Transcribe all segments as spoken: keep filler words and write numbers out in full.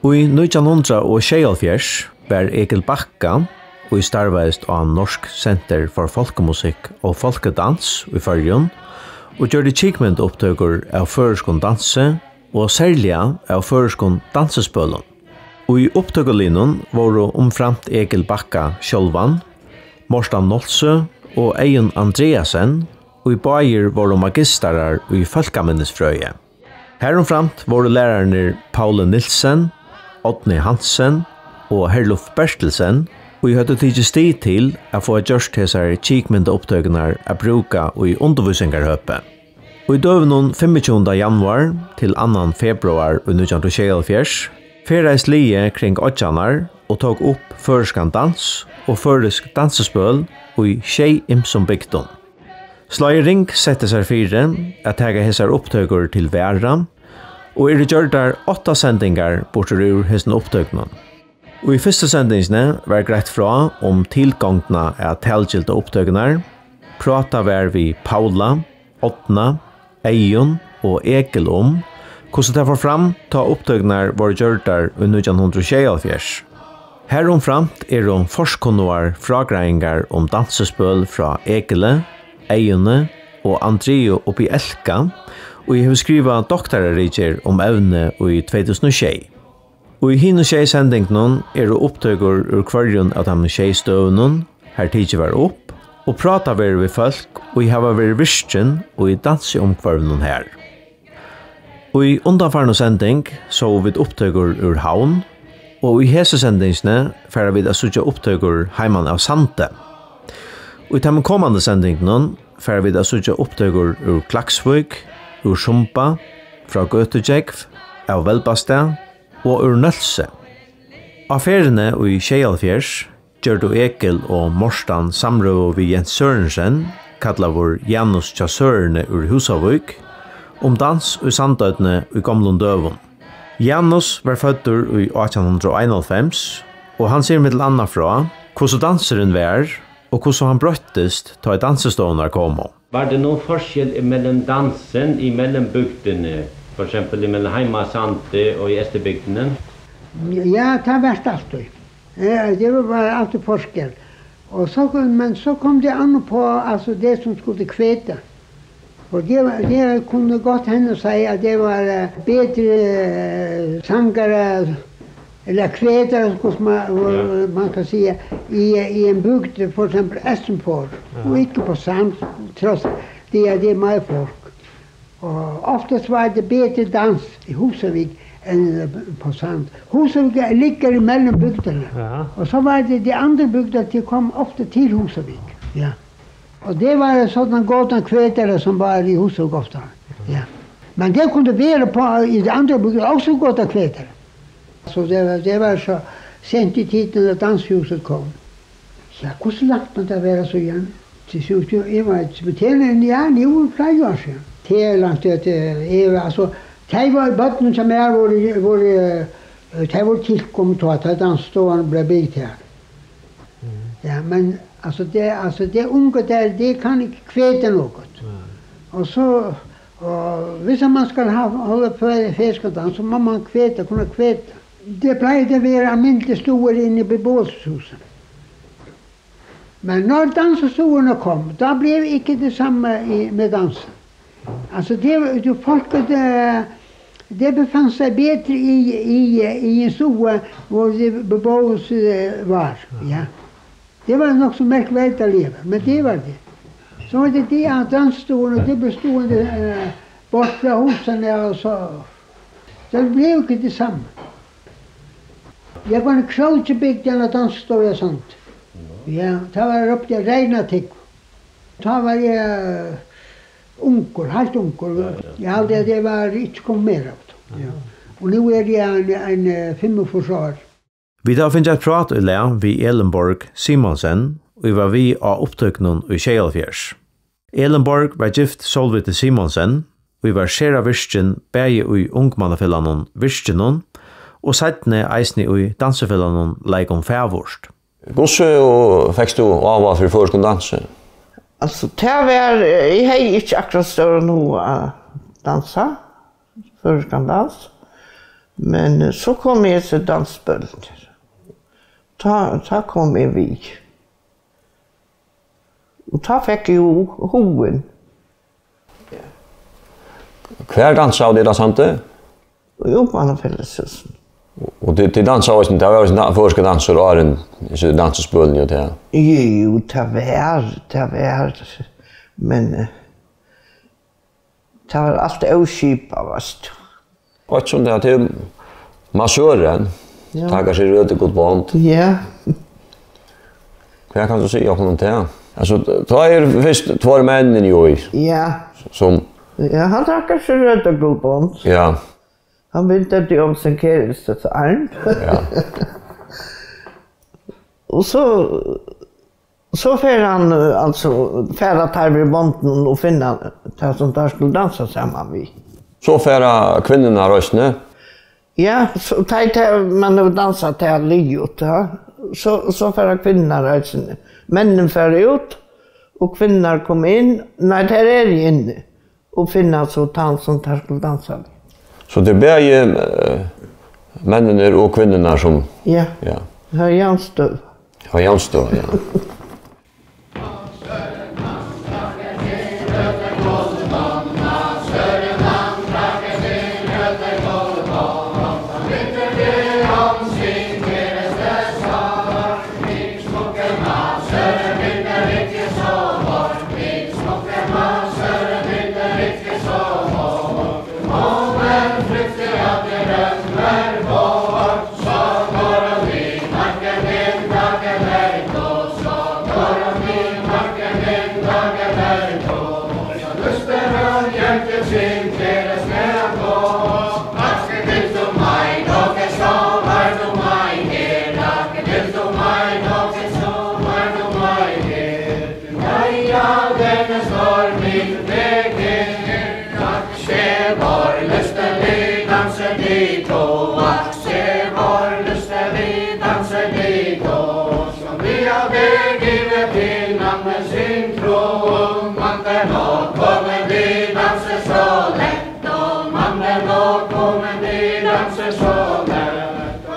Í nítjan hundrað og sjeyoghálvfjerðs var Egil Bakka, ið starvaðist á Norsk Center for Folkemusik og Folkedans í Føroyum, og gjørdi kykmyndaupptøkur av føroyskum dansi og serliga av føroyskum dansispølum. Í upptøkuliðnum vóru umframt Egil Bakka sjálvan, Mortan Nolsøe og Eyðun Andreasen, ið báðir vóru magistarar í fólkaminnisfrøði. Harumframt vóru lærararnir Pauli Nielsen, Árni Hansen og Herluf Berthelsen, ið høvdu tikið stig til at fáa gjørt hesar kykmyndaupptøkurnar at brúka í undirvísingarhøpi. Í døgunum fimmogtjúgunda januar til annan februar í nítjan hundrað og sjeyoghálvfjerðs ferðaðist liðið kring oyggjarnar og tók upp føroyskan dans og føroysk dansispøl í sjey ymsum bygdum. Slágið Ring setti sær fyri at taka hesar upptøkur til vara, og eru gjørdar átta sendingar burtur úr hesum upptøkunum. Í fyrstu sendingini var greitt frá um tilgongdina at talgilda upptøkurnar, prátað var við Paula, Árna, Eyðun og Egil um, hvussu tað fór fram, tá upptøkurnar vórðu gjørdar í nítjan hundrað og sjeyoghálvfjerðs. Harumframt eru forskunnugar frágreiðingar um dansispøl frá Egili, Eyðuni og Andreu uppi í Elka, ið hevur skrivað doktararitgerð um evnið í tvey túsund og sjey. Í hinum sjey sendingunum eru upptøkur úr hvørjum av teimum sjey støðunum, har tikið var upp, og prátað verður við fólk, ið hava verið virkin í dansiumhvørvinum har. Í undanfarnu sending sóu vit upptøkur úr Havn, og í hesi sendingini fara vit at síggja upptøkur heiman av Sandi. Í teimum komandi sendingunum fara vit at síggja upptøkur úr Klaksvík, úr Sumba, frá Gøtugjógv, av Velbastað og úr Nólsoy. Á ferðini í sjeyoghálvfjerðs gjørdu Egil og Mortan samrøðu við Jens Sørensen, kallaður Janus hjá Søreni úr Húsavík, um dans í Sandoynni í gomlum døgum. Janus var føddur í átjan hundrað og einoghálvfems, og hann sigur millum annað frá, hvussu dansurin var, og hvussu hann broyttist, tá ið dansistovurnar komu. Var tað nøkur forskelur ímillum dansin ímillum bygdini, for eksempel ímillum heima á Sandi og í Eysturbygdini? Ja, tað var tað altíð. Ja, tað var bara altíð forskel. Og so kom, men so kom tað an uppá, altso, tað sum skuldi kveta. Og tað var, tað kundi gott henda at siga, at tað var, eh, betri, eh, sangarar, ella kveitarar, sum man, Ja. man kann siga, í, í eini bygd, for eksempel Estenborg, Ja. og ikki uppá Sandi, trass tað at tað er meir fólk. Og oftast var tað betri dans í Húsavík enn uppá Sandi. Húsavík liggur ímillum bygdirnar. Ja. Og so var tað, tær aðrar bygdir, tær komu ofta til Húsavík. Ja. Og tað var ein sovorðin góðan kvetara, sum var í Húsavík ofta. Ja. Men tað kundi vera uppá í tær aðrar bygdir, eisini góðan kvetara. So tað var, tað var so seint í tíðini, at dansihúsið kom. Ja, hvussu langt man tað vera síðan? Tað er so, eg veit ikki, men tað er, ja, nú er fleiri ár síðan. Tað er langt, at, eh, eg, altso, tey var, børnini hjá mær vóru, vóru, eh, tey vóru tilkomin tá, tá dansistovan bleiv bygd har. Mhm. Ja, men, altso, tað, altso, tað unga har, tað kann ikki kveta nakað. Nei. Og so, og viss man skal hava, halda fe-, ferskan dans, so má man kveta, kunna kveta. Tað pleiði at vera almindeligir stuðlar inni í beboelsishúsum. Men nær dansistøðin kom, tá bleiv ikki tað sama í, við dansi. Altso, tað, tað fólk, tað, tað befann seg betri í, í, í ein støð, har tað beboelse var, ja. Tað var nokk so merkverdigt at liva, men tað var tað. So var tað tað, at dansistøðin, tað bleiv støðandi, eh, burt frá húsunum, og so, tað bleiv ikki tað sama. Eg var í Króki, bygdi eina dansistøð á Sandi. Ja, tað var uppi á Reynatúgv. Tá var eg, eh, ungur, heilt ungur. Ja, ja. Eg haldi, at eg var ikki komin meir av tí. Ja. Og nú eri eg ein, ein, eh, fimmogfýrs ár. Vit hava fingið eitt prát í lag við Elinborg Simonsen, ið var við á upptøkunum í sjeyoghálvfjerðs. Elinborg var gift Sólviti Simonsen, ið var sera virkin bæði í ungmannafelagnum Virkinum og seinni eisini í dansifelagnum Leikum Fagurt. Hvussu fekst tú áhuga fyri føroyskum dansi? Altso, tað var, eg hevði ikki akkurát stóran hug at dansa, føroyskan dans. Men, eh, so komu hesi dansibølini. Tá, tá kom eg við. Og tá fekk eg jú hugin. Hvar dansaðu tit á Sandi? Í Ungmannafelagsshúsinum. Og tit, tit dansaðu eisini, tað var eisini dan-, føroyskir dansar áðrenn hesi dansispølini og tað? Jú, tað var, tað var, men, eh, tað var alt óskipað, veitst tú. Eitt sum tað, tað er massørin, ja. Taka seg røtur, gullbond. Ja. Hvat kanst tú siga okkum um tað? Altso, tá eru fyrst tveir menn inni í. Ja. Sum. Ja, hann taka seg røtur, gullbond. Ja. Hann vil, at tað er um sin kærasta, so er hann. Ja. Og so, so fer hann, eh, altso, fara teir við bondinum og finna tað, sum teir skulu dansa saman við. So fara kvinnurnar eisini? Ja, so, tá ið tað, man hevur dansað tað liðugt, ja. So, so fara kvinnurnar eisini. Menninir fara út, og kvinnurnar koma inn. Nei, tær eru inni og finna so tann, sum tær skulu dansa við. So tað er bæði, eh, menninir og kvinnurnar sum. Ja. Ja. Tað er javnstøða. Tað er javnstøða, ja.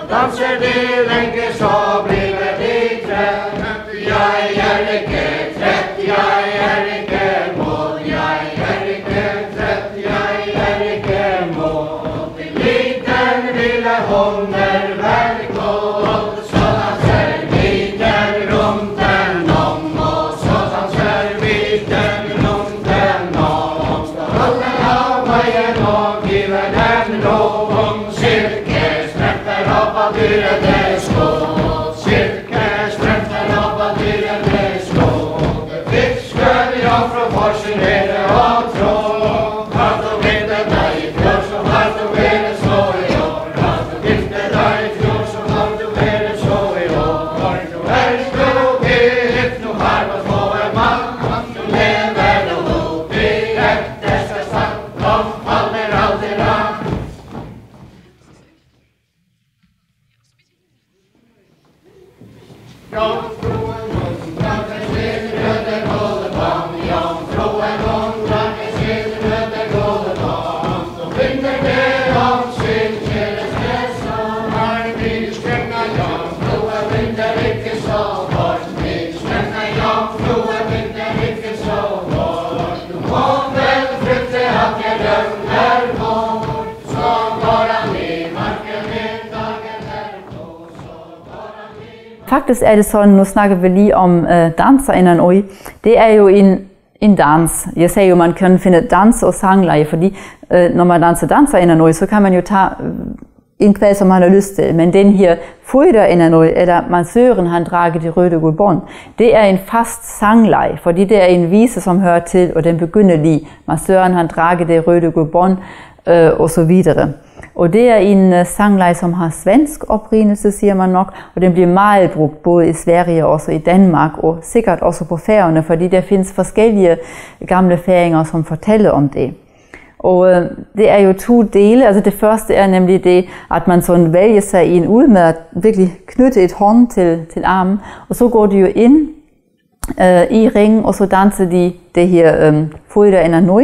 Danser de lenge, så bliver de træt. Jeg er ikke træt, jeg er ikke mut, jeg er ikke træt, jeg er ikke mut. Liten lille hummer, vær god, så danser vi den rundt den om, og så danser vi den rundt den om. Skal alle ha veien og give den rom. Silkestrømper opp av dyrenes sko. Silkestrømper opp av dyrenes sko. Fisker jomfru for sin rede og tråd. Har du villet deg i fjor, så har du villet så i år. Har du villet deg i fjor, så har du villet så i år. Du er skyldig, nå har du fått en mann. Du lever og i ekteskap, som faller aldri av. Faktisk er det sådan, nu snakker vi lige om, øh, danser innan øj. Det er jo en, en dans. Jeg sagde jo, man kan finde dans og sangleje, fordi, øh, når man danser, danser innan øj, så kan man jo tage, øh, en kveld, som man har lyst til. Men den her Fóira innan øy, eller massøren, han drager de røde guldbånd, det er en fast sangleje, fordi det er en vise, som hører til, og den begynder lige, massøren, han drager de røde guldbånd, øh, og så videre. Og det er en, øh, sangleje, som har svensk oprindelse, siger man nok, og den bliver meget brugt både i Sverige og også i Danmark, og sikkert også på Færøerne, fordi der findes forskellige gamle færinger, som fortæller om det. Og, øh, det er jo to dele. Altså, det første er nemlig det, at man sådan vælger sig en ud med at virkelig knytte et hånd til, til armen, og så går de jo ind, øh, i ringen, og så danser de det her, øhm, Fóira innan øy.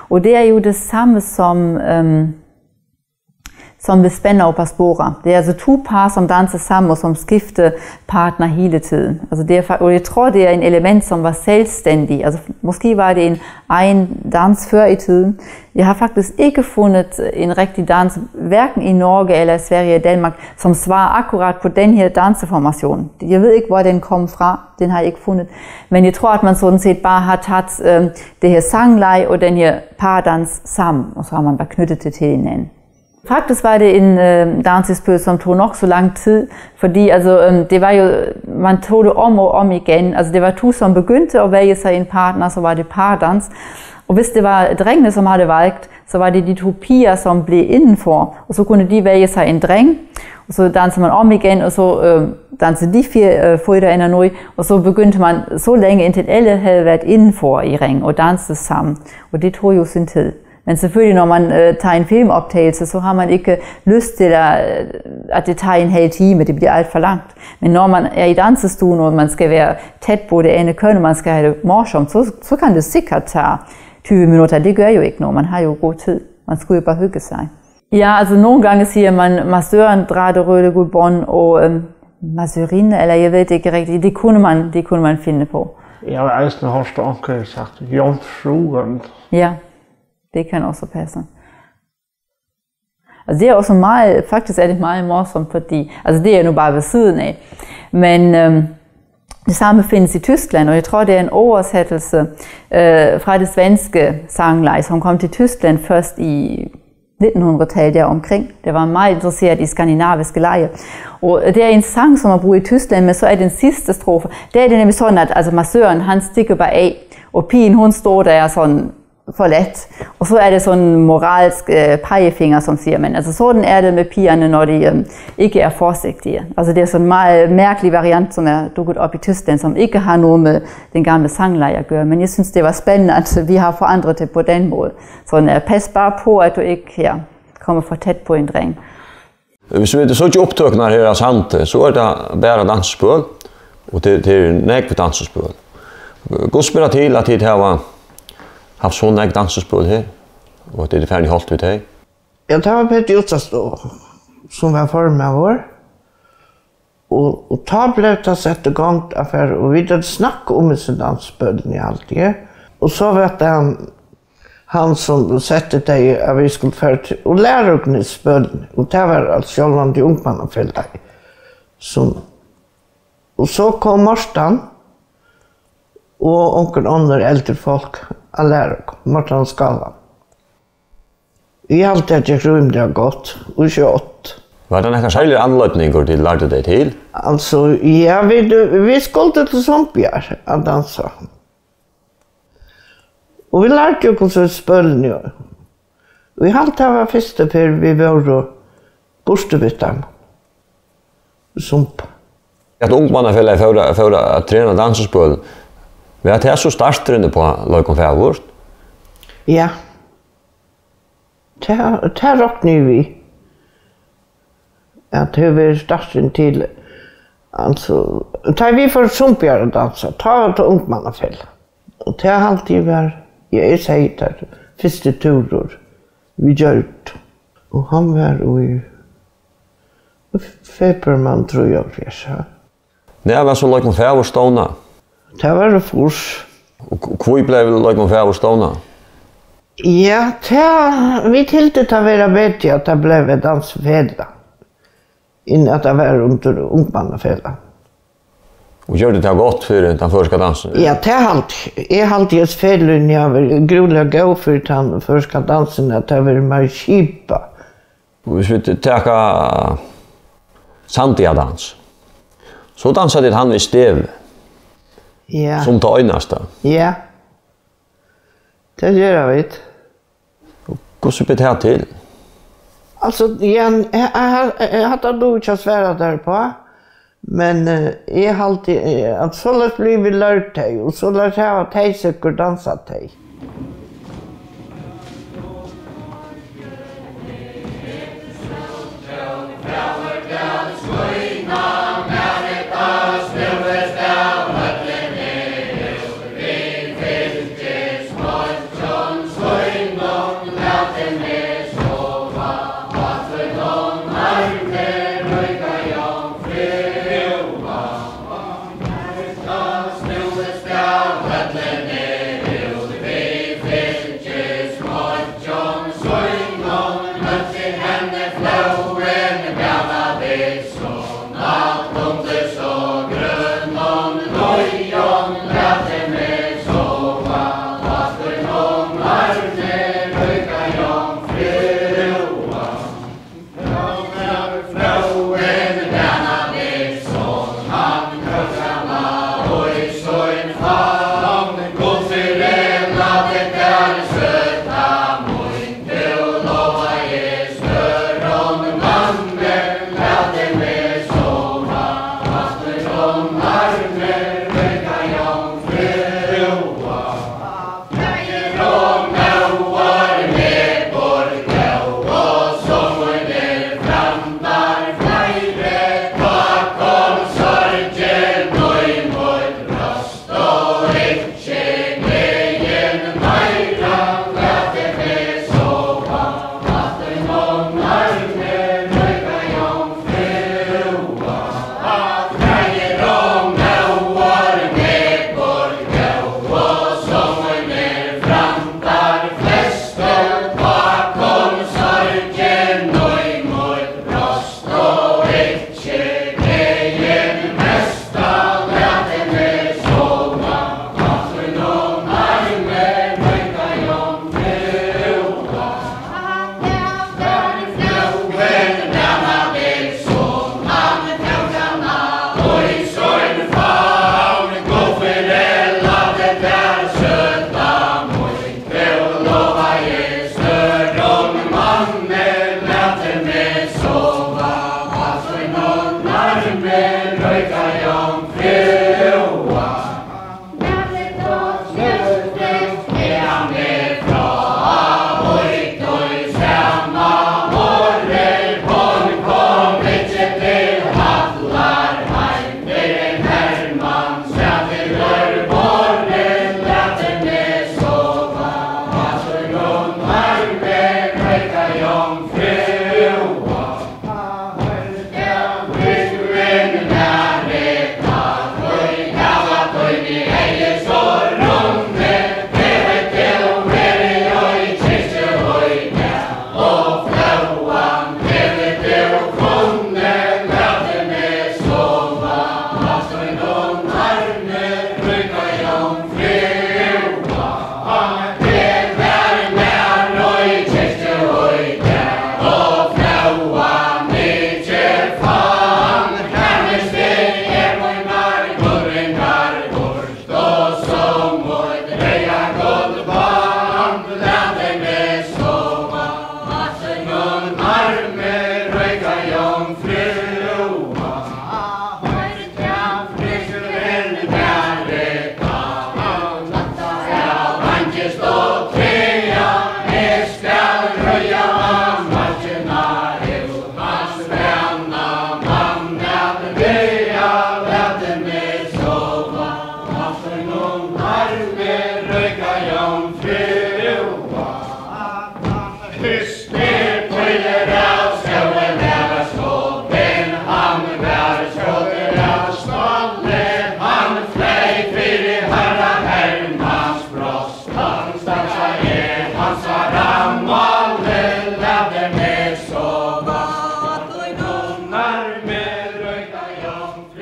Og det er jo det samme som, øhm, som vil spænde op og spore. Det er altså to par, som danser sammen, og som skifter partner hele tiden. Altså, det er fa-, og jeg tror, det er en element, som var selvstændig. Altså, måske var det en egen dans før i tiden. Jeg har faktisk ikke fundet en rigtig dans, hverken i Norge eller i Sverige og Danmark, som svarer akkurat på den her danseformation. Jeg ved ikke, hvor den kom fra. Den har jeg ikke fundet. Men jeg tror, at man sådan set bare har taget, øhm, det her sangleg og den her pardans sammen, og så har man bare knyttet det til hinanden. Faktisk var det en, øh, dansespil, som tog nok så lang tid, fordi, altså, øhm, det var jo, man tog det om og om igen. Altså, det var to, som begyndte at vælge sig en partner, så var det pardans. Og hvis det var drengene, som havde valgt, så var det de to piger, som blev indenfor, og så kunne de vælge sig en dreng, og så dansede man om igen, og så, øh, dansede de fire, øh, fire ender nu, og så begyndte man så længe, indtil alle havde været indenfor i ring og danset sammen. Og det tog jo sin tid. Men selvfølgelig, når man, øh, tager en filmoptagelse, så har man ikke lyst til, at, at det tager en halv time. Det bliver alt for langt. Men når man er i dansestuen, og man skal være tæt på det andet køn, og man skal have det morsomt, så, så kan det sikkert tage tyve minutter. Det gør jo ikke noget. Man har jo god tid. Man skulle jo bare hygge sig. Ja, altså, nogle gange siger man, massøren drejer det røde guldbånd, og, øhm, massørinde, eller jeg ved det ikke rigtigt. Det kunne man, det kunne man finde på. Jeg har eisini hørt onkur sagt jomfruen. Ja, det kan også passe. Altså, det er også meget, faktisk er det meget morsomt, fordi, altså, det er nu bare ved siden af. Men, øhm, det samme findes i Tyskland, og jeg tror, det er en oversættelse, øh, fra det svenske sangleg, som kom til Tyskland først i nitten hundrede-tallet der omkring. Det var meget interesseret i skandinaviske lege. Og det er en sang, som er brugt i Tyskland, men så er den sidste strofe. Der er det nemlig sådan, at, altså, massøren, han stikker bare af, og pigen, hun står der sådan for let. Og så er det sådan en moralsk, øh, pegefinger, som siger, men altså, sådan er det med pigerne, når de, øhm, ikke er forsigtige. Altså, det er sådan en meget mærkelig variant, som er dukket op i Tyskland, som ikke har noget med den gamle sangleg at gøre. Men jeg synes, det var spændende, at vi har forandret det på den måde. Sådan, øh, pas bare på, at du ikke, ja, kommer for tæt på en dreng. Hvis vi så ikke optøkene her af Sande, så er det bare dansespil, og det, det er nægget dansespil. Gud spiller til, at det har haft sådan nægget dansespil her, og det er det færdige holdt ved det. Ja, det var Peter Juttasdóttir, som var formaður. Og, og tá bleiv tað sett í gongd at fara, og vit høvdu snakkað um hesi dansibølini, haldi eg. Og so var tað hann, hann sum setti tey, at vit skuldu fara til, og læra okkum hesi bølini. Og tað var altso sjálvandi Ungmannafelagið, sum, og so kom Mortan og onkur onnur eldri fólk at læra okkum, Mortan Skála. Eg haldi, at tað gekk rímiliga gott í skjótt. Var tað nakar serligur anledningur, tit lærdu tey til? Altso, ja, vit, vit skuldu til Sumbiar at dansa. Og vit lærdu okkum so spølini. Og eg haldi, tað var fyrstu ferð, vit vóru burtur við teimum. Sumb. At Ungmannafelagið fór at, fór at trena dansispøl, var tað so starturin upp á Leikum Fagurt? Ja. Tað, tað rokni eg við, at tað hevur verið starturin til, altso, tá vit fóru til Sumbiar at dansa, tá var tað Ungmannafelag. Og tað haldi eg var, ja, eg segði tað, fyrsti túrur vit gjørdu. Og hann var í februar, man, trýoghálvfjerðs, ja. Nær var so Leikum Fagurt stovnað? Tað var í fýrs. Og hv-, hví bleiv Leikum Fagurt stovnað? Ja, tað, vit hildu tað vera betri, at tað bleiv eitt dansifelag, enn at tað var undir Ungmannafelag. Og gjørdi tað gott fyri tann føroyska dansin? Ja, tað haldi eg. Eg haldi, at feløgini hava verið grúiliga góð fyri tann føroyska dansin, at tað hevur verið meir skipað. Hvis vit taka Sandoyadans, so dansa tit hann við stevi, ja, sum tað einasta. Ja, tað gera vit. Hvussu ber tað til? Altso, ja, hatta dugi eg ikki at svara tær uppá, men, eh, eg haldi, eh, at soleiðis blivu vit lærd tey, og soleiðis hava tey sikkurt dansað tey.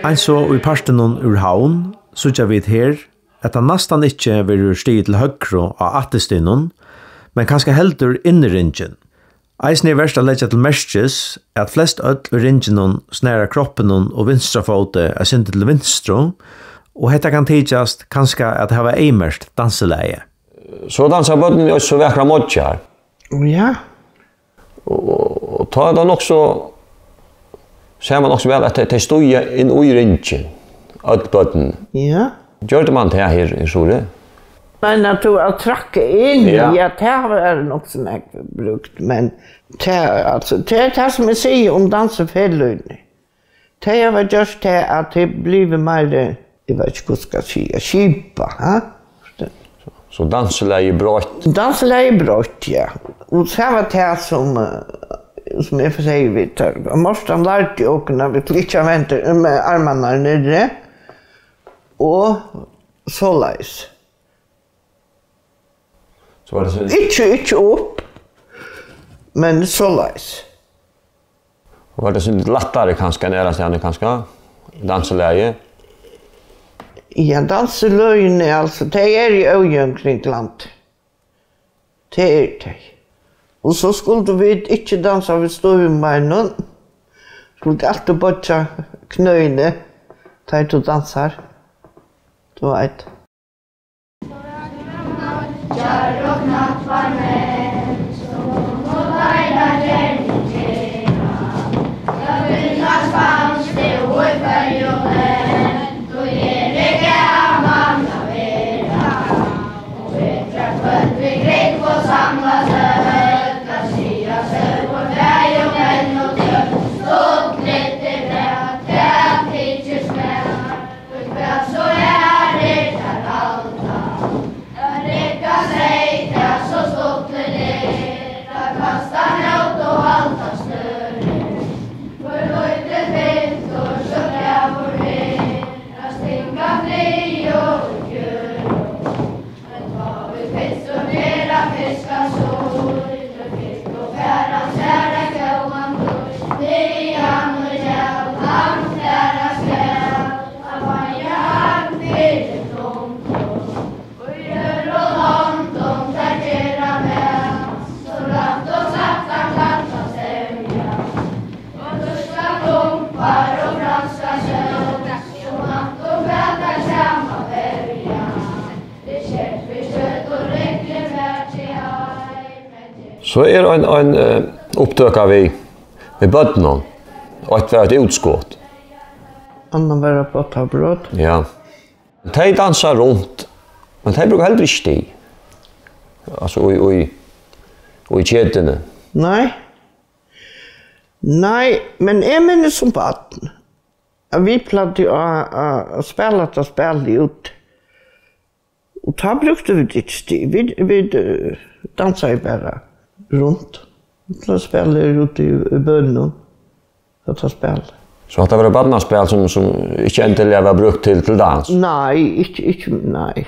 Eins og í partinum úr Havn síggja vit her, at tað næstan ikki verður stigið til høgru á afturstignum, men kanska heldur inn í ringin. Eisini er vert at leggja til merkis, at flest øll í ringinum snara kroppinum og vinstra fóti eitt sindur til vinstru, og hetta kann tykjast kanska at hava eyðmerkt dansilagið. So dansa børnini eisini so vakrar moyggjar. Ja. Og, og, og tá er tað nokk so, sær man nokk so væl, at tey, tey stíga inn í ringin, øll børnini. Ja. Gjørdi man tað her í Suðuroy? Men at tú at trakka inn, ja, ja, tað var nokk so nógv brúkt, men tað, altso, tað er tað sum eg sigi um dansifeløgini. Tey hava gjørt tað, at tað er blivið meira, eg veit ikki, hvussu skal siga, skipað, ha? So dansilagið broytt? Dansilagið broytt, ja. Og so var tað sum, eh, sum eg sigi, vit, Mortan lærdi okkum, at vit ikki vendu um armarnar niðri, og soleiðis. So var tað so... Ikki, ikki upp, men soleiðis. Var tað so lættari kanska enn aðrastaðni kanska? Dansilagið? Ja, dansiløgini, altso, tey eru ójøvn kring landið. Tað eru tey. Og so skuldu vit ikki dansa við stívum beinum. Skuldu altíð boyggja knøini, tá ið tú dansar. Tú veit. So er ein, ein, eh, upptøka við, við børnum. Og eitt var eitt útskot. Annað var eitt pottabrot. Ja. Tey dansa runt, men tey brúka heldur ikki stig. Altso, í, í, í ketuni. Nei. Nei, men eg minnist sum barn, at vit plagdu at, at, at spæla hetta spælið út. Og tá brúktu vit ikki stig. Vit, vit, eh, dansaðu bara runt. Tá spælaðu vit úti í, í bønum. Hetta spæl. So hatta var eitt barnaspæl sum, sum ikki endiliga var brúkt til, til dans? Nei, ikki, ikki, nei.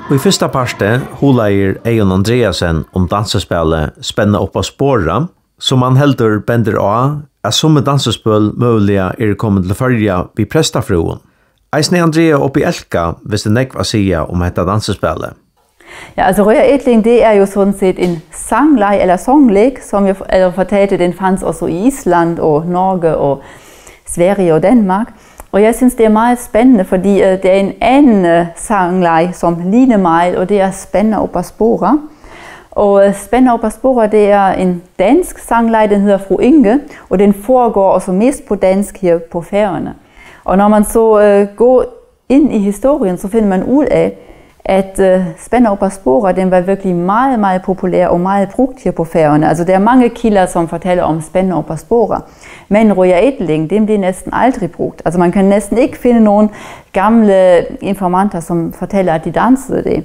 Í fyrsta parti hugleiðir Eyðun Andreasen um dansispælið Spenna upp á spora, sum hann heldur bendir á, at summi dansispøl møguliga eru komin til Føroya við prestafrúum. Eisini Andrea Opielka visti nógv at siga um hetta dansispælið. Ja, altså Røða Ítling, det er jo sådan set en sangleik eller sangleik, som jeg for- eller fortalte, den fandt også i Island og Norge og Sverige og Danmark. Og jeg synes, det er meget spændende, fordi øh, det er en anden øh, sangleik, som ligner meget, og det er Spenna upp á spora. Og øh, Spenna upp á spora, det er en dansk sangleik, den hedder Fru Inge, og den foregår også mest på dansk her på Færøerne. Og når man så øh, går ind i historien, så finder man ud af, at øh, Spenna upp á spora, den var virkelig meget, meget populær og meget brugt her på Færøerne. Altså, der er mange kilder, som fortæller om Spenna upp á spora. Men Røða Ítling, den bliver næsten aldrig brugt. Altså, man kan næsten ikke finde nogen gamle informanter, som fortæller, at de dansede det.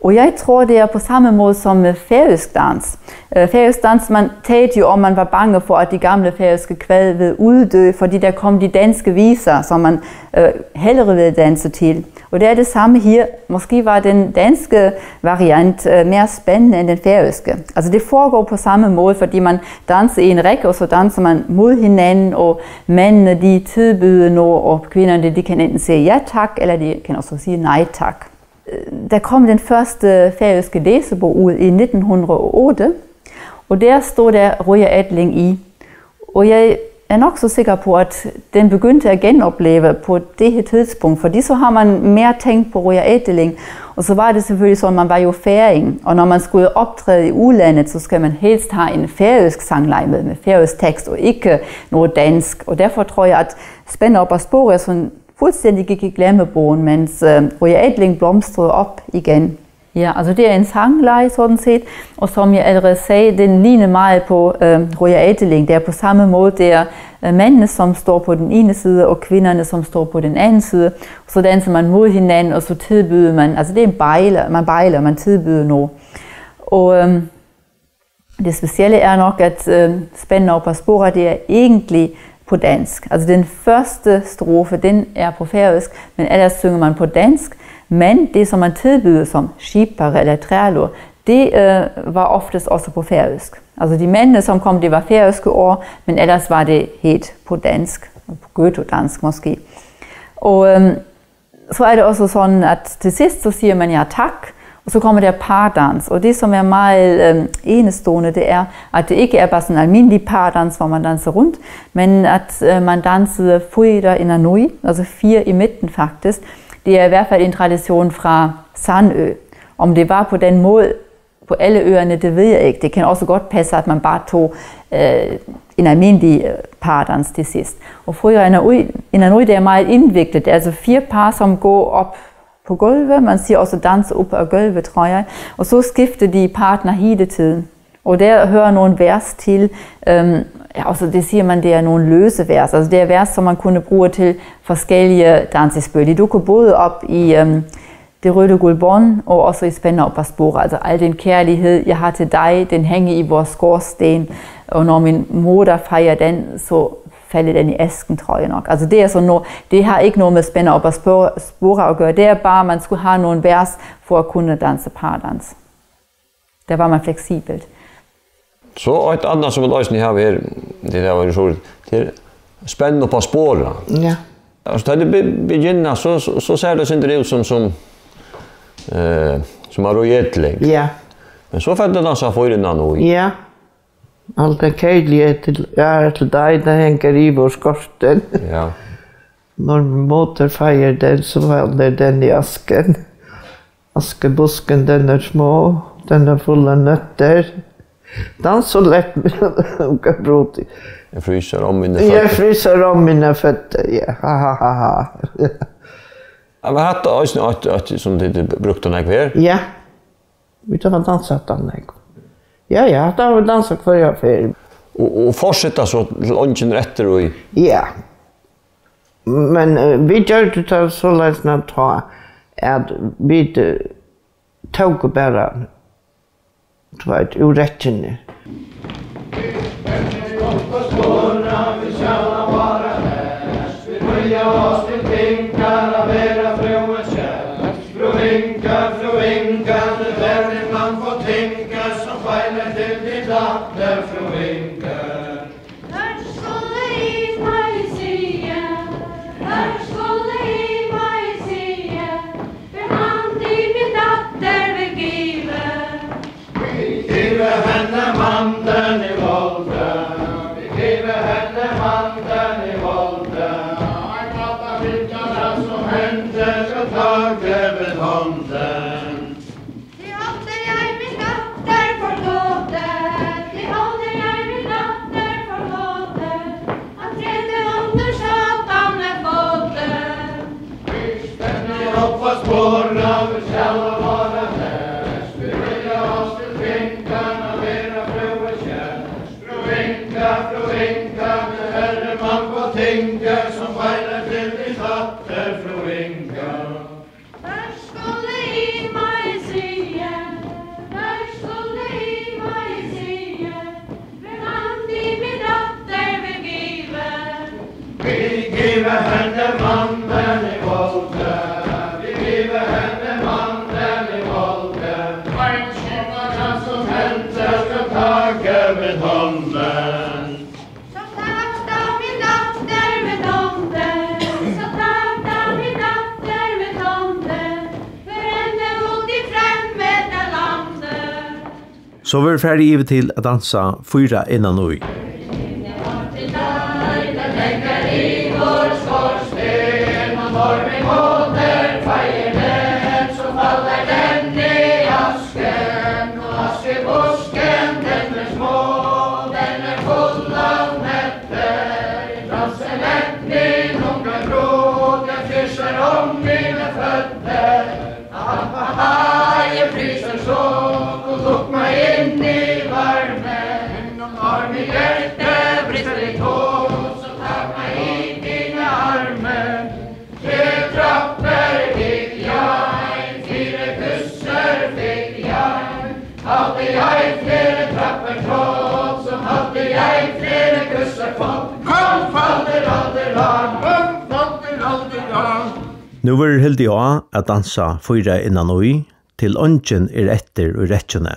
Og jeg tror, det er på samme måde som med færøsk dans. Øh, færøsk dans, man talte jo om, man var bange for, at de gamle færøske kvæd ville uddø, fordi der kom de danske viser, som man øh, hellere ville danse til. Og det er det samme her. Måske var den danske variant øh, mere spændende end den færøske. Altså det foregår på samme måde, fordi man danser i en række, og så danser man mod hinanden, og mændene de tilbyder noget, og kvinderne de kan enten sige ja tak, eller de kan også sige nej tak. Øh, Der kom den første færøske læsebog ud i nitten hundrede og otte, og der står der Røða Ítling i. Og jeg er nok så sikker på, at den begyndte at genopleve på det her tidspunkt, fordi så har man mere tænkt på Røða Ítling, og så var det selvfølgelig sådan, man var jo færing, og når man skulle optræde i udlandet, så skal man helst have en færøsk sangleik med, med færøsk tekst, og ikke noget dansk. Og derfor tror jeg, at Spenna upp á spora er sådan fuldstændig gik i glemmebogen, mens øh, Røða Ítling blomstrede op igen. Ja, altså det er en sangleik sådan set, og som jeg allerede sagde, den ligner meget på øh, Røða Ítling. Det er på samme måde, det er øh, mændene, som står på den ene side, og kvinderne, som står på den anden side. Så danser man mod hinanden, og så tilbyder man, altså det er en bejler, man bejler, man tilbyder noget. Og øh, Det specielle er nok, at øh, Spenna upp á spora, det er egentlig på dansk. Altså den første strofe, den er på færøsk, men ellers synger man på dansk. Men det, som man tilbyder som skipari eller trælur, det øh, var oftest også på færøsk. Altså de mændene, som kom, det var færøske ord, men ellers var det helt på dansk, på gøtudansk måske. Og øh, Så er det også sådan, at til sidst, så siger man ja tak, og så kommer der pardans. Og det, som er meget øh, enestående, det er, at det ikke er bare sådan en almindelig pardans, hvor man danser rundt, men at øh, man danser fýra inn á níu, altså fire i midten faktisk. Det er i hvert fald en tradition fra Sandø. Om det var på den måde, på alle øerne, det ved jeg ikke. Det kan også godt passe, at man bare tog øh, en almindelig øh, pardans til sidst. Og fýra inn á níu, det er meget indviklet. Det er altså fire par, som går op på gulvet. Man siger også danse upp á gulvet, tror jeg. Og så skifter de partner hele tiden. Og der hører nogle vers til. Øhm, ja, altså det siger man, det er nogle løse vers. Altså det er vers, som man kunne bruge til forskellige dansespil. De dukker både op i øhm, Det røde guldbånd, og også i Spenna upp á spora. Altså al den kærlighed, jeg har til dig, den hænger i vores skorsten, og når min moder fejrer den, så falder den i asken, tror jeg nok. Altså det er sådan noget, det har ikke noget med Spenna upp á spora at gøre. Det er bare, man skulle have nogle vers for at kunne danse pardans. Der var man fleksibelt. So eitt annað sum vit eisini hava her, tað var so, tað er Spenna upp á spora. Ja. Altso, tá tey be-, begynna, so, so, so sær tað sindur út sum, sum, eh, sum ein Røða Ítling. Ja. Men so fer tað at dansa fýra inn á níu. Ja. Alt tað keðiliga til, ja, til deg, tað hengur yvir skorsten. Ja. Når moder fejrer den, så faller den i asken. Askebusken, den er små, den er full av nøtter. Dans så lett med brot. Jeg fryser om mine føtter. Jeg fryser om mine føtter, ja. Ha, ha, ha, ha. Ja, men hatta er også et, et, som det, det brukte når jeg var her. Ja. Vit hava dansað hatta nógv. Ja, ja, hatta hava vit dansað hvørja ferð. Og, og fortseta so til eingin er eftir í. Ja. Men eh, vit gjørdu tað soleiðis at tá, at vit eh, tóku bara, tú veit, úr rekkjuni. Tað sum hendi, skal taka við hondini. Tí haldi eg, mín dóttir forgóti, tí haldi eg, mín dóttir forgóti, at treti undir Satan er fóti. Vit standa upp at spora, vit sjálva vara best, vit vilja oss til fingan at vera frúa skjótt. Frú Inga, frú Inga, nú er mann á tingi, sum beinar til tín dóttir, frú Inga. Teir skulu í megi siga, teir skulu í megi siga, hvør mann tín dóttir vil giva. Vit giva henni mannin í voldi, vit giva henni mannin í voldi. Ein skipara sum heldur skal taka við hondini. So tak tá mín dóttir við hondini, so tak tá mín dóttir við hondini, hvør enn er úti í fremmanda landi. So verður farið yvir til at dansa fýra innan í. Ahaha, eg frísi so, og lukk meg inn í varmin. Inn um orm í hjarta, bristur í tós, og tak meg í tínar armar. Tre trappur gik jeg, fire kyssir fik jeg. Hadde jeg flere trapper trådt, så hadde jeg flere kysser fått. Kom, falder, alder, lam. Kom, falder, alder, lam. Nú verður hildið á at dansa fýra innan í, til eingin er eftir í rekkjuni.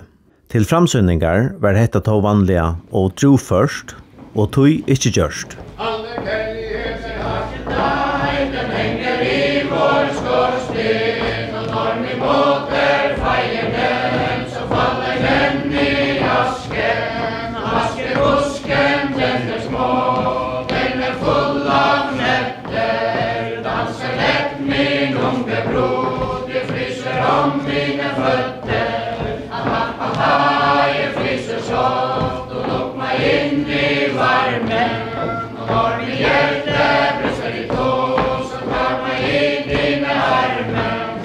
Til framsýningar var hetta tó vanliga ov drúgført og tí ikki gjørt. Alle kærligheter har til deg, den henger i vår skorsten, og når min båt er feier den, så faller den i asken. Askebusken, den er små, den er full av nøtter. Danser lett, min unge bror, du fryser om mine føtter. Ahaha, jeg fryser så, du lukk meg inn i varmen. Og når mit hjerte brister i to, så ta meg i dine armer.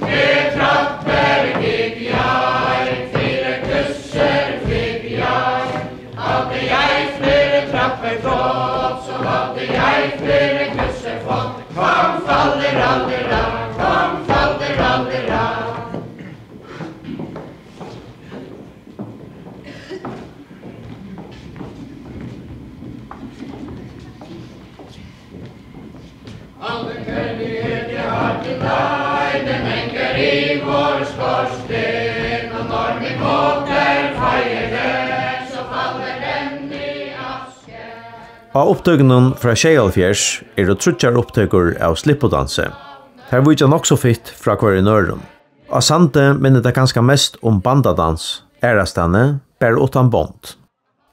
Tre trapper gik jeg, fire kysser fikk jeg. Hadde jeg flere trapper trådt, så hadde jeg flere kysser fått. Kom, falder, alder, lam, kom, falder, alder, lam. Alle kærlighet jeg har til deg, den henger i vår skorsten, og når min båt er feier den, så faller den i asken. Á upptøkunum frá sjeyoghálvfjerðs eru tríggjar upptøkur av slippudansi. Tær víkja nokk so fitt frá hvørjum øðrum. Á Sandi minnir tað kanska mest um bandadans aðrastaðni, bara uttan bond.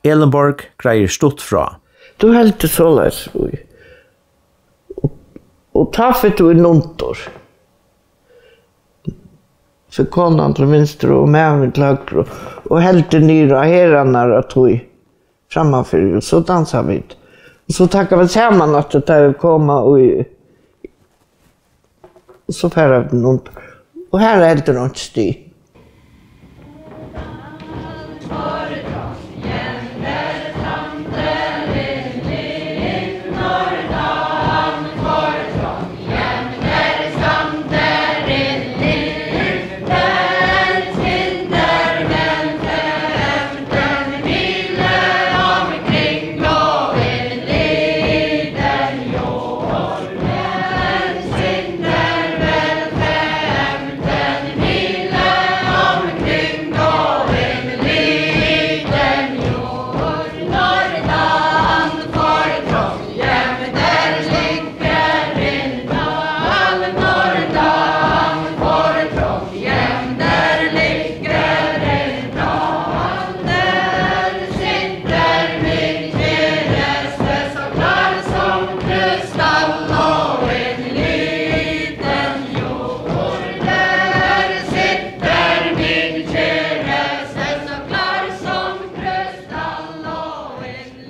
Elinborg greiðir stutt frá. Tú heldur soleiðis í, og, og tá fert tú í nundur. So konan til vinstru og maðurin til høgru og heldur niður á herðarnar á tí frammanfyri, og so dansa vit. Og so taka vit saman aftur, tá vit koma í, og so fara vit nundur. Og har heldur einki stig.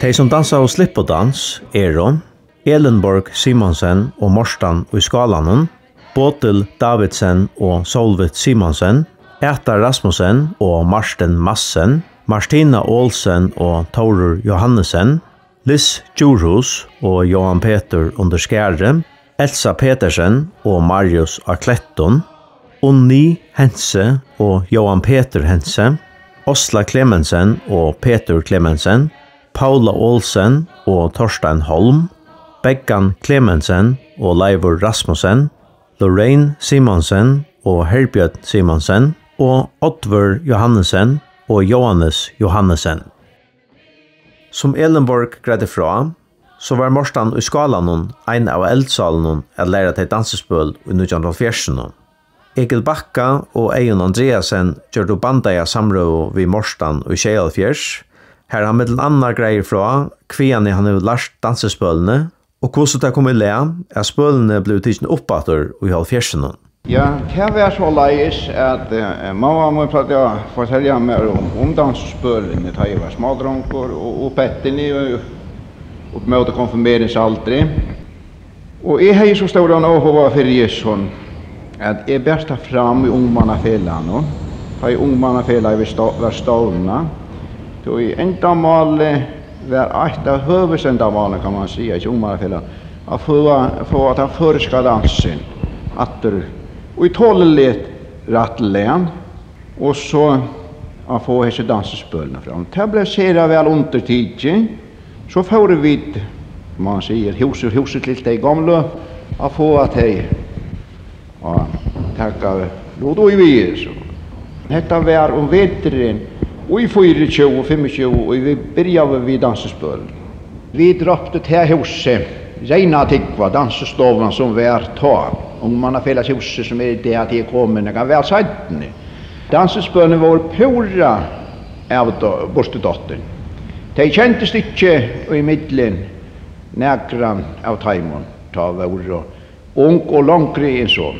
Tey, sum dansaðu slippudans, eru Elinborg Simonsen og Mortan í Skálanum, Bodil Davidsen og Sólvit Simonsen, Æta Rasmussen og Martin Madsen, Martina Olsen og Tórur Johannesen, Lis Djurhuus og Jóhan Petur Undir Skarði, Elsa Petersen og Marius á Klettum, Unni Hense og Jóhan Petur Hense, Osla Clemensen og Petur Clemensen, Paula Olsen og Torstein Holm, Beggan Clemensen og Leivur Rasmussen, Lorraine Simonsen og Herbjørn Simonsen og Oddvør Johannesen og Jóhannes Johannesen. Sum Elinborg greiddi frá, so var Mortan í Skálanum ein av eldsálunum at læra tey dansispøl í nítjan hundrað og hálvfjerðsunum. Egil Bakka og Eyðun Andreasen gjørdu bandaða samrøðu við Mortan í sjeyoghálvfjerðs, har hann millum annað greiðir frá, hvaðani hann hevur lært dansispølini, og hvussu tað kom í lag, at spølini blivu tikin upp aftur í hálvfjerðsunum. Ja, tað var soleiðis, at, eh, mamma mín plagdi at fortelja mær um, um dansispølini, tá eg var smádrongur og, og pettini og upp móti konfirmeringsaldri. Og eg hevði so stóran áhuga fyri hesum, at eg bar tað fram í Ungmannafelagnum, tá ið Ungmannafelagnið var stó-, var stovnað. Tí endamálið var eitt av høvuðsendamálunum, kann man siga, hjá Ungmannafelagnum, at fáa, fáa tann føroyska dansin aftur í toliligt rætt lag, og so at fáa hesi dansispølini fram. Tað bleiv sera væl undirtikið. So fóru vit, man sigur, hús úr húsi til tey gomlu, at fáa tey at taka lut í við hesum. Hetta var um veturin í fýraogtjúgu, fimmogtjúgu, og vit byrjaðu við dansispøl. Vit róptu tað húsið Reyna Túgva, dansistovan sum var tá. Ungmannafelags húsið, sum er í dag, tað er komið nakað væl seinni. Dansispølini vóru púra avdo-, burturdottin. Tey kendust ikki í millum nakran av teimum, tá vóru ung og longri enn so.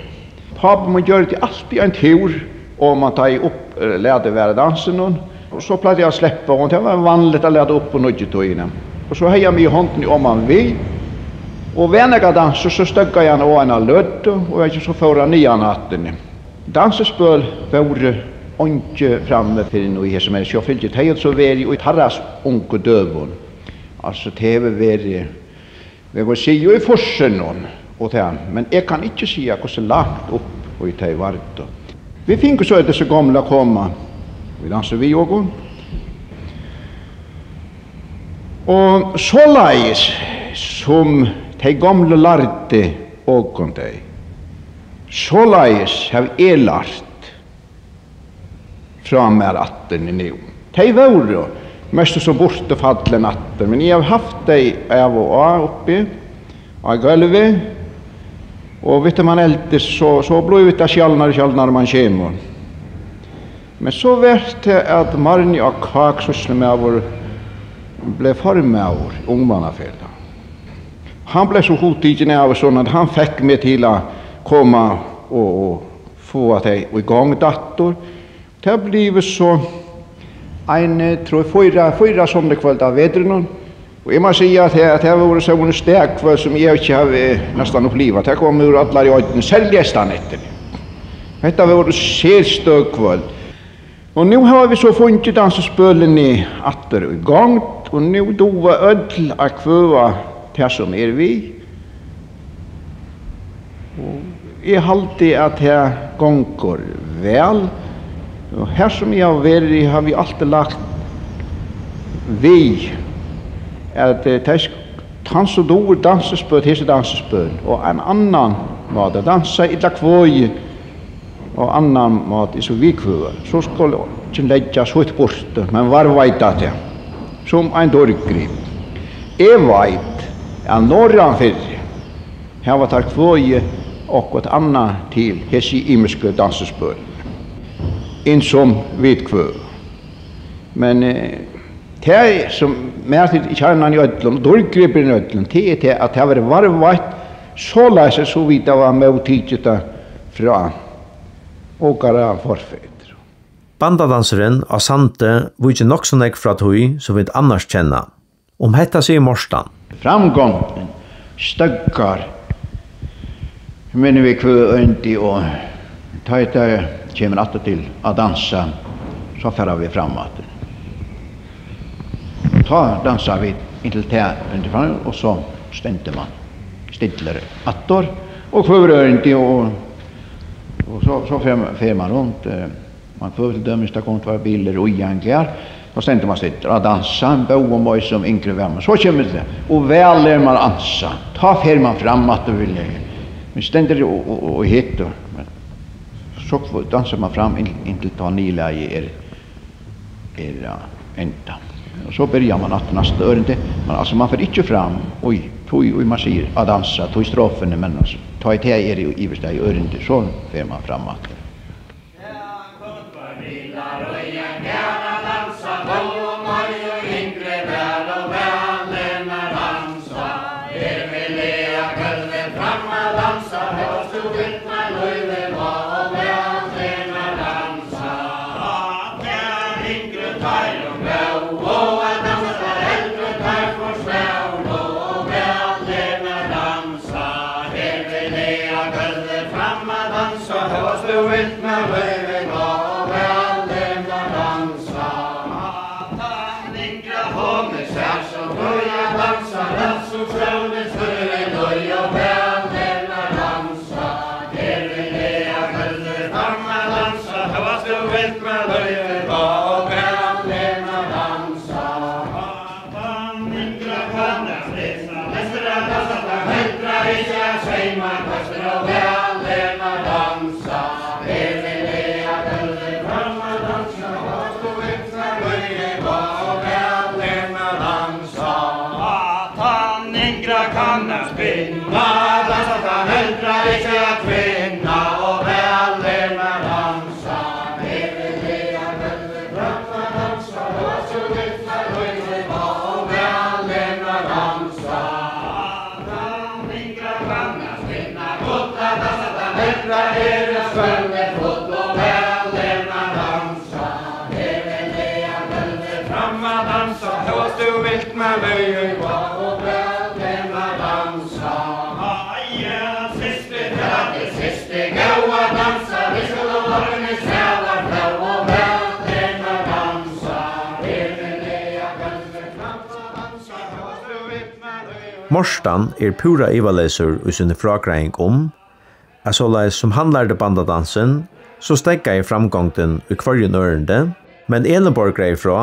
Pápi mín gjørdi altíð ein túr oman, tá ið upp, eh, latið var av dansinum, og so plagdi hann at sleppa, og tað var vanligt at lata upp á níggjutíðini. Og so hevði hann meg í hondini oman við, og var nakar dansur, so støðgaði hann á eina løtu, og so fór hann niðan aftur. Dansispøl vóru eingi frammi fyrr enn í hesum, men sjálvfylgja, tey høvdu so verið í teirra ungu døgum. Altso, tað hevur verið, vit mugu siga, í fýrsunum og tað, men eg kann ikki siga, hvussu langt upp í tey vardu. Vit fingu so dessa gomlu at koma í dansi við okkum. Og soleiðis sum tey gomlu lærdu okkum tey, soleiðis havi eg lært frá mær aftur nú. Tey vóru mestu sum burturfallin aftur, men eg havi havt tey av og á uppi á gólvi, og við tí man eldist, so, so blívur tað sjaldnari og sjaldnari man kemur. Men so var tað, at Marni á Kák, sýslumaður, bleiv formaður í Ungmannafelag. Hann bleiv so hugtikin av, so at hann fekk meg til at koma og, og fáa tey í gongd aftur. Tað blivu so ein, eh, trý, fýra, fýra sunnukvøld á vetrinum. Og eg má siga, at tað, at tað vóru sovorðin staðkvøld, sum eg ikki havi, eh, næstan upplivað. Tað komu úr allari oynni, serliga eystaneftir. Hetta vóru serstøk kvøld. Og nú hava vit so fingið dansispølini aftur í gongd, og nú duga øll at kvøða tað, sum er við. Og eg haldi, at tað gongur væl. Og har sum eg havi verið, havi eg altíð lagt við, at, eh, tað sk-, tann sum dugir dansispøl, hesi dansispøl, og ein annan máta dansa ella kvøði, og annan máta er so viðkvøða, so skal ikki leggja sítt burtur, men varðveita tað sum ein dýrgrip. Eg veit, at norðanfyri hava teir kvøðið okkurt annað til hesi ymisku dansispøl, enn sum viðkvøða. Men, eh, tað, sum mær tykir kjarnan í øllum, dýrgripurin í øllum, tað er tað, at tað verður varðveitt soleiðis, sum vit hava móttikið tað frá okkara forfedrum. Bandadansurin á Sandi víkir nokk so nógv frá tí, sum vit annars kenna. Um hetta sigur Mortan: Framgongdin støðgar, meni, vit hvør øvindi, og tá ið tað kemur aftur til at dansa, so fara vit fram aftur. Tá dansa vit inntil tað øvindi fram, og so stendur mann stillur aftur, og hvør øvindi, og, og so, so fer, fer mann runt, eh, mann hvør til dømis, tá koma tveir bilar í ein garð, tá stendur mann stillur og dansar, ein bóg um eis sum yngri var, men so kemur tað, og væl er mann ansa, tá fer mann fram aftur við legi, men stendur og, og, og, og hittar, men so dansar mann fram inn, inntil tá niðurlagið er er, ja, enda. Og so byrjar mann aftur næsta ørindi, men altso, mann fer ikki fram í, tí, í, mann sigur, at dansa, tí strofuni, men altso, tá ið tað er í yvirsta ørindi, so fer mann fram aftur. Mortan er púra ivaleysur í síni frágreiðing um, at soleiðis sum hann lærdi bandadansin, so steðgaði framgongdin í hvørjum ørindi, men Elinborg greiðir frá,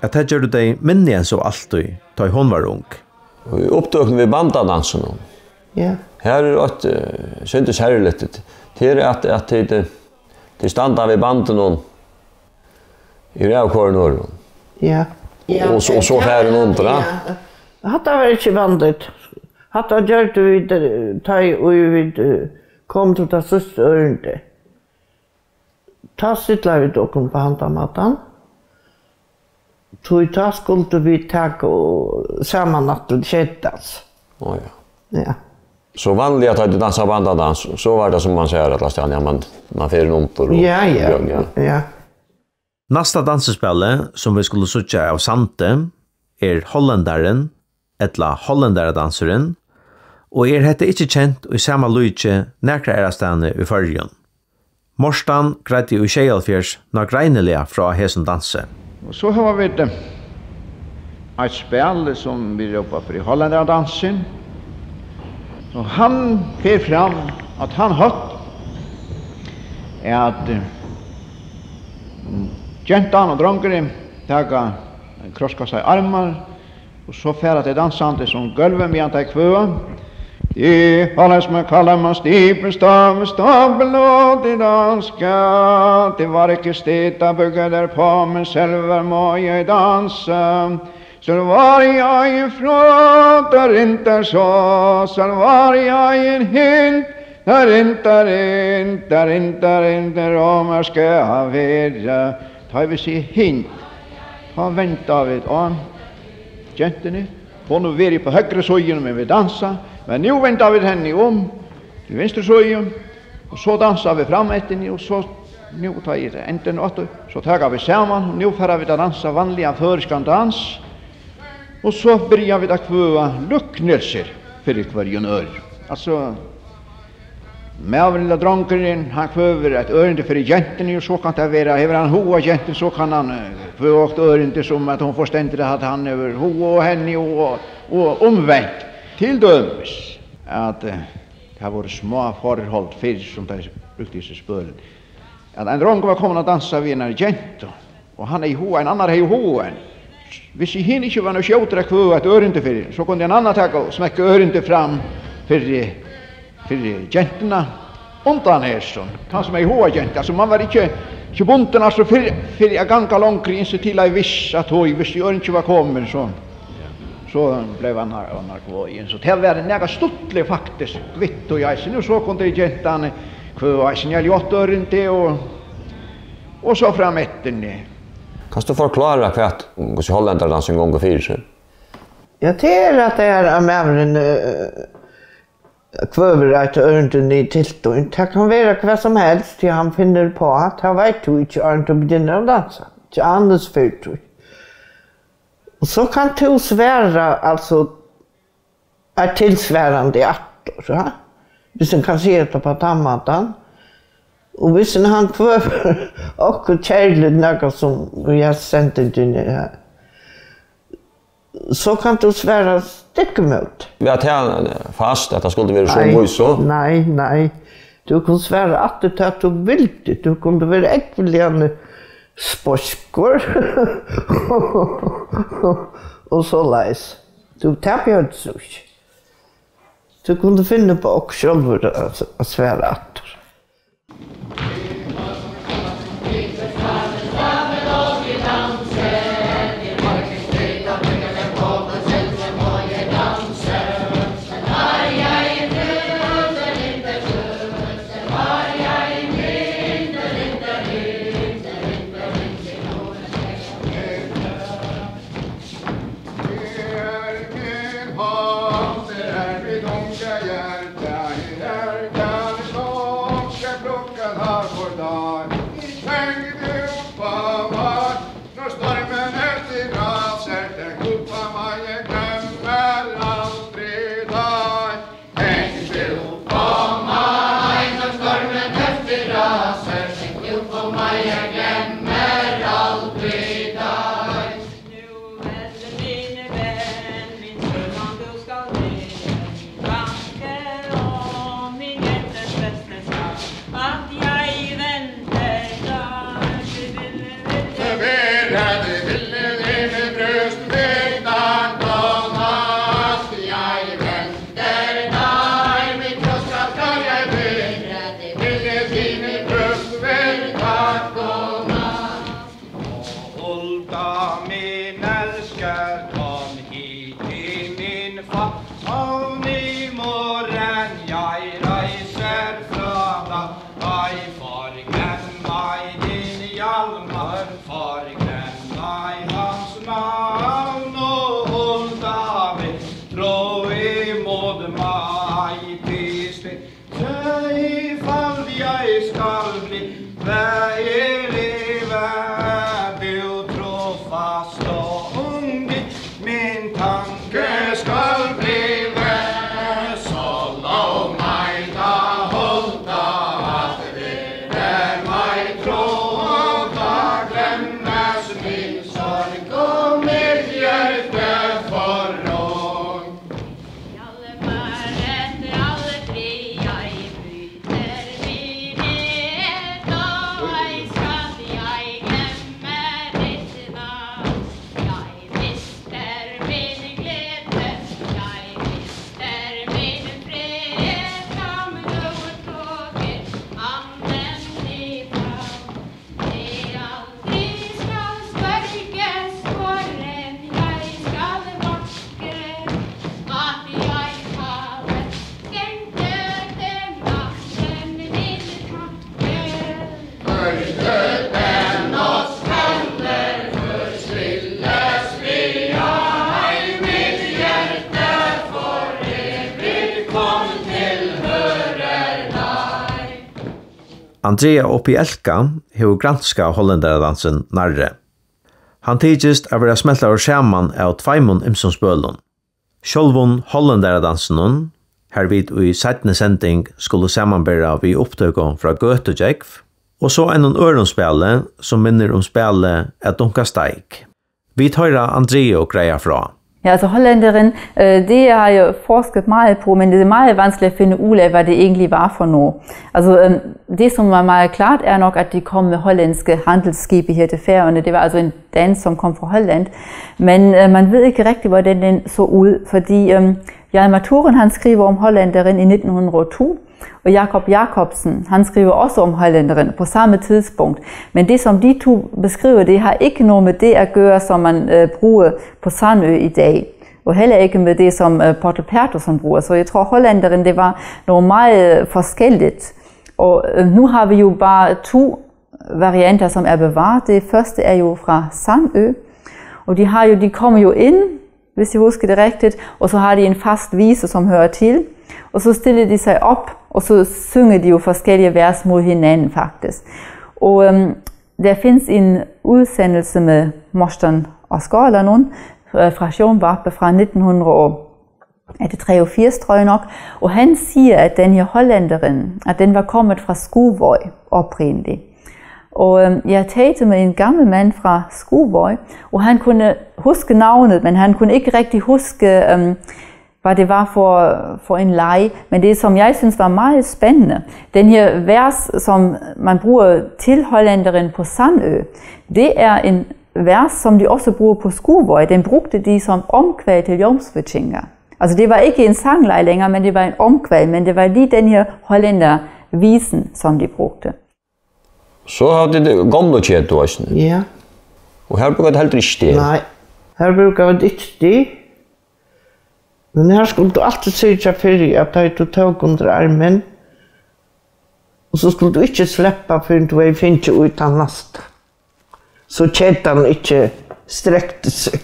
at tað gjørdu tey minni enn so altíð, tá ið hon var ung. Og í upptøkuni við bandadansinum, ja, har er eitt, eh, sindur serligt, tað er at, at tit, eh, tit standa við bandinum í rævkorinum. Ja. Og so, og so fer hon undir, ja. Hatta var ikki vanligt. Hatta gjørdu vit, eh, tá ið vit, eh, komu til tað síðsta ørindi. Tá stillaðu vit okkum upp á handan mátan. Tí tá skuldu vit taka og saman aftur til skeydans. Á, ja. Ja. So vanliga tá tú dansar bandadans, so var tað sum mann sær allastaðni, ja, mann, mann fer undir og, ja, ja, ja, ja. Næsta dansispælið, sum vit skulu síggja av Sandi, er Hollendarin, ella Hollendaradansurin, og er hetta ikki kent í sama líki nakra aðrastaðni í Føroyum. Mortan greiddi í sjeyoghálvfjerðs nágreiniliga frá hesum dansi. Og so hava vit, eh, eitt spæl, sum vit rópa fyri Hollandaradansin. Og hann fer fram á tann hátt, at, eh, gentan og drongurin taka krosskassaðar armar, og so fara tey dansandi sum gólvið, meðan tey kvøða: Die Holles me kallemas die bestave stapel og die danska, die var ikke steht, da bygger der på, men selv var må jeg danse. Selv var jeg en frå, der inn, der så, selv var jeg en hint, der inn, der inn, der inn, der inn, der romerske havere. Tá eg vil siga hint, tá venda vit á gentuni. Hon hevur verið på høgru síðuni, men vit dansa. Men nú venda vit henni um til vinstru síðu, og so dansa vit fram eftir henni, og so nú, tá eg enda nú aftur, so taka vit saman, og nú fara vit at dansa vanligan føroyskan dans. Og so byrja vit at kvøða líknelsir fyri hvørjum øðrum. Altso, maðurin ella drongurin, hann kvøður eitt ørindi fyri gentuni, og so kann tað vera, hevur hann hug á gentuni, so kann hann, eh, kvøða eitt ørindi sum at hon forstendur, at hann hevur hug á henni, og, og umvent. Til dømis, at, eh, tað vóru smá forhøld fyrr, sum tey brúktu í hesi spølini, at ein drongur var komin at dansa við einari gentu, og hann hevði hug, ein annar hevði hug á henni. Hvis hin ikki var nóg skjótur at kvøða eitt ørindi fyri, so kundi ein annar taka og smekka ørindi fram fyri, fyri gentuna undan hesum, tann sum hevði hug á gentu. Altso, mann var ikki, ikki bundin, altso, fyri, fyri at ganga longri, inntil til ei vissa tíð, hvis ørindið var komið, so, so bleiv annar, annar kvøðin. So tað var nakað stuttligt, faktiskt, við tí eisini, og so kundi gentan kvøða eisini ljótt ørindi og, og so fram eftir. Kanst tú forklára, hvat, hvussu hollendaradansurin gongur fyri seg? Ja, tað er at tað er, at maðurin, eh, kvøður eitt ørindi niður til tín. Tað kann vera hvat sum helst, tí hann finnur uppá, tað veit tú ikki, áðrenn tú begynnar at dansa. Ikki annars fyrr tú. Og so kann tú svara, altso, eitt tilsvarandi aftur, ja? Hvis hann kann siga tað á tann mátan. Og hvis hann, hann kvøður okkurt keðiligt, nakað sum í hesi sendingini her, so kann tú svara stikk ímóti. Var tað fast, at tað skuldi vera so Nei, víst, so? Nei, nei. Tú kundi svara aftur tað tú vildi. Tú kundi vera ógvuliga spoyskur og soleiðis. Tú, tað bjóðaði seg ikki. Tú kundi finna upp á okkurt sjálvur at, at svara aftur. Når stormen eftir ras er, trekk upp á meg, eg gløymir aldri teg. Trekk upp á meg, når stormen eftir ras er, trekk upp á meg, eg gløymir aldri teg. Nú vel, mine venn, min sjømann, du skal vera, min tanke og min hjertes beste skal, at jeg venter dig. Vær at vilje dine bryst, vil dag og natt, jeg venter dig. Min troskap skal jeg være, at vilje dine bryst, vil dag og natt. Hulda, min elsker, kom hit til min favn. I morgen jeg reiser fra deg. Forglem meg din Hjalmar, forglem meg hans navn. Og Hulda, vil tro imot meg til sted. Ifall jeg skal bli, vær livet du trofast og ung, min tanke skal blive, så lov mig da, Hulda, at være mig tro, og da glemmes min sorg og mit hjerte forrung. Hjalmar, etter alle fri, jeg bryter min ed, og ei skal jeg glemme ditt navn. Jeg mister min glede, jeg mister min fred, som du tok en annen ifra. Det aldri skal sørges for en, jeg skal vakre, at jeg har skjenket den natten min tanke. Først den natt faller, før skilles vi, ei mitt hjerte for evig kom tilhører deg. Andrea Opielka hevur granskað hollendaradansin nærri. Hann tykist at vera smeltaður saman av tveimum ymsum spølum. Sjálvum hollendaradansinum, har vit í seinni sending skulu samanbera við upptøku frá Gøtugjógv, og so einum øðrum spæli, sum minnir um spælið at dunka steik. Vit hoyra Andreu greiða frá. Ja, altså hollænderen, øh, det har jeg jo forsket meget på, men det er meget vanskeligt at finde ud af, hvad det egentlig var for noget. Altså, øhm, det som var meget klart er nok, at de kom med hollandske handelsskibe her til Færøerne. Det var altså en dans, som kom fra Holland. Men øh, man ved ikke rigtig, hvordan den så ud, fordi øhm, Hjalmar Thurin, han skriver om hollænderen i nitten hundrede og to, og Jakob Jakobsen, han skriver også om hollænderen på samme tidspunkt. Men det, som de to beskriver, det har ikke noget med det at gøre, som man øh, bruger på Sandø i dag. Og heller ikke med det, som øh, Porto Perto, som bruger. Så jeg tror, hollænderen, det var noget meget øh, forskelligt. Og øh, nu har vi jo bare to varianter, som er bevaret. Det første er jo fra Sandø, og de har jo, de kommer jo ind, hvis jeg husker det rigtigt, og så har de en fast vise, som hører til, og så stiller de sig op, og så synger de jo forskellige vers mod hinanden, faktisk. Og øhm, der findes en udsendelse med Morten Oskalanon øh, fra Sjónvarpið fra nitten hundrede og er det treogfirs, tror jeg nok, og han siger, at den her hollænderen, at den var kommet fra Skúvoy oprindeligt. Og øhm, jeg talte med en gammel mand fra Skúvoy, og han kunne huske navnet, men han kunne ikke rigtig huske, øhm, hvad det var for, for en leg. Men det, som jeg synes var meget spændende, den her vers, som man bruger til hollænderen på Sandø, det er en vers, som de også bruger på Skúvoy. Den brugte de som omkvæd til jomfrutjeneste. Altså, det var ikke en sangleg længere, men det var en omkvæd, men det var lige den her hollændervisen, som de brugte. So hava tit gomlu ketu eisini? Ja. Og her brúka tit heldur ikki stig? Nei, her brúka vit ikki stig. Men her skuldi tú altíð syrgja fyri, at tá tú tók undir armin, og so skuldi tú ikki sleppa, fyrr enn tú hevði fingið í tann næsta. So ketan ikki strekti seg.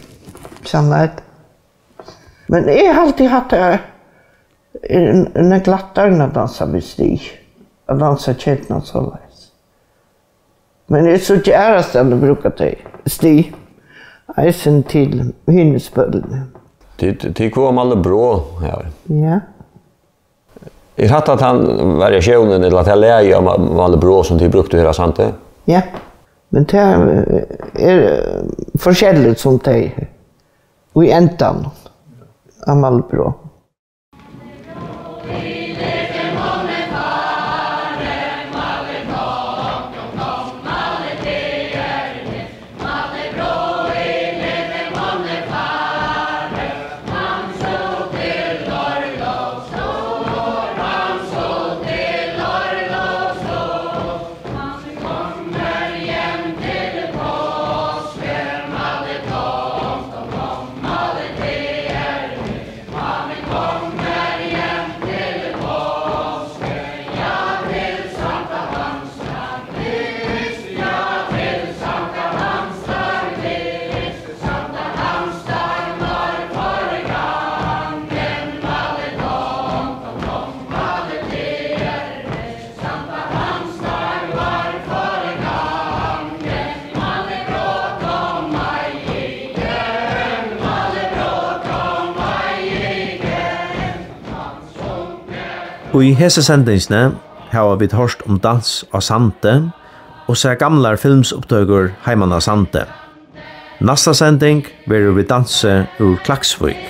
Sannheit. Men eg haldi, hatta er, er, er nógv lættari enn at dansa við stig. At dansa ketuna soleiðis. Men eg síggi aðrastaðni brúka tey stig. Eisini til hini spølini. Tit, tit koma alveg brá her. Ja. Er hatta tann variatiónin, ella tað lagið á Ma-, Malibro, sum tit brúktu her á Sandi? Ja, men tað er, eh, forskelligt, sum tey í endan á Malibro. Í hesi sendingini hava vit hoyrt um dans á Sandi og sæð gamlar filmsupptøkur heiman á Sandi. Næsta sending verður við dansi úr Klaksvík.